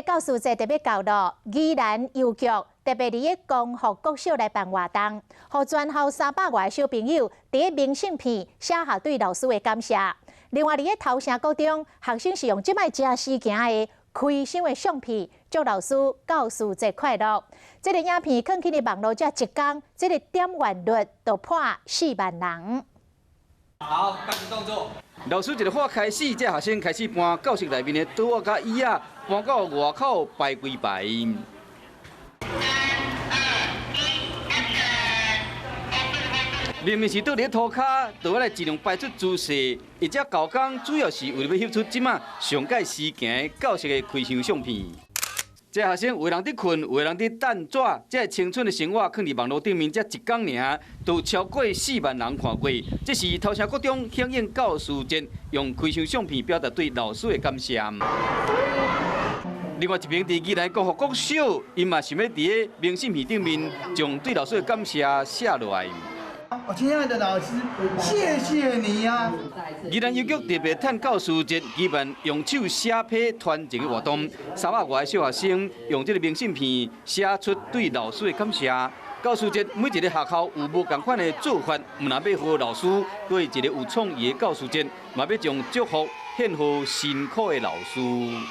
教師節特別到咯，宜蘭郵局特別佇咧光復國小來辦活動，予全校300外小朋友佇咧明信片寫下對老師的感謝。另外，佇咧頭城國中，學生是用這擺誠時行的開箱的相片，祝老師教師節快樂。這个影片放起佇網路才一工，這个點閱率就破4萬人。好，開始動作。老師一個話開始，這學生開始搬教室內面的桌仔佮椅仔，搬到外口排幾排。明明是倒佇塗跤，就愛來盡量擺出姿勢。而且搞工主要是為了翕出這馬上蓋時行教室的開箱相片。這學生有人佇睏，有人佇等紙，這青春的生活囥佇網路頂面，才一工爾，就超過4萬人看過。這是頭城國中響應教師節，用開箱相片表達對老師的感謝。另外一邊佇宜蘭光復國小，𪜶嘛想欲佇咧明信片頂面，將對老師的感謝寫落來。我親愛的老師，謝謝你啊！宜蘭郵局特別趁教師節舉辦用手寫批傳情的活動，300外小學生用這个明信片寫出對老師的感謝。教師節每一个學校有無仝款的做法，毋但欲予老師對一个有創意的教師節，嘛欲將祝福獻予辛苦的老師。